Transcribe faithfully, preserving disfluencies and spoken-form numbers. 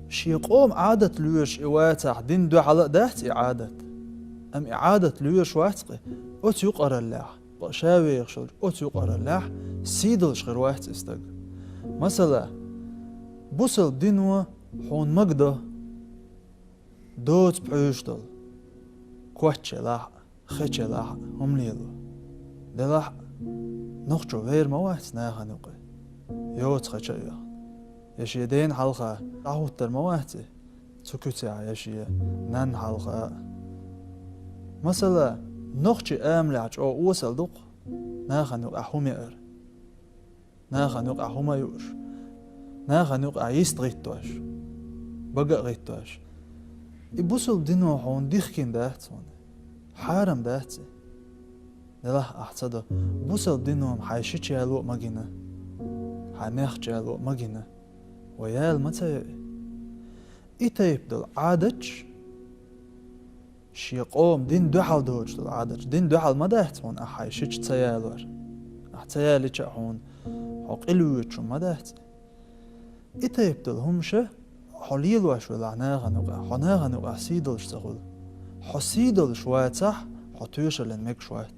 Шен къоман Ӏадат лоьраш и вацахь, дин дуьхьал а дац и Ӏадат. Амма и Ӏадат лоьраш вац-кх, оцу юкъараллехь, ша вехаш волчу оцу юкъараллехь сийдалаш хир вац и стаг. Масала, бусалба дино хьуна магадо доца пхьуьйсуш долу, коч елахь а, хечу елахь а, хӀума лело. Делахь а, нохчо вер ма вац нахана юкъе, йоцу хеча а йоьхна. Я шен дена хьалха дӀахӀуттур ма вац и цу куьцехь, я шен нанна хьалха а. Масала, нохчийн амалехь чӀогӀа осал ду-кх нахана юкъахь хӀума яар. Нахана юкъахь хӀума а юуш, нахана юкъахь йист гӀиттош, бага а гӀиттош. И бусалба дино хьуна дихкина дац хьуна, хьарам дац и. Делахь а, ахь ца до, бусалба дино-м хьайн шича яло а магийна, хьайн мехча яло а магийна, вай яла ма ца йо и. И тайпа долу Ӏадаташ, шен къоман дин дуьхьал доцуш долу Ӏадаташ, дин дуьхьал ма дац хьуна ахь хьайн шича ца ялор. Ахь ца ялича а хьуна хьо къилвоьдуш хӀума ма дац. И тайпа долу хӀумаш хьо лелош велахь нахана юкъахь, хьо нахана юкъахь сийдолуш ца хуьлу. Хьо сийдолуш вацахь, хьо тоьшаллин мегаш вац.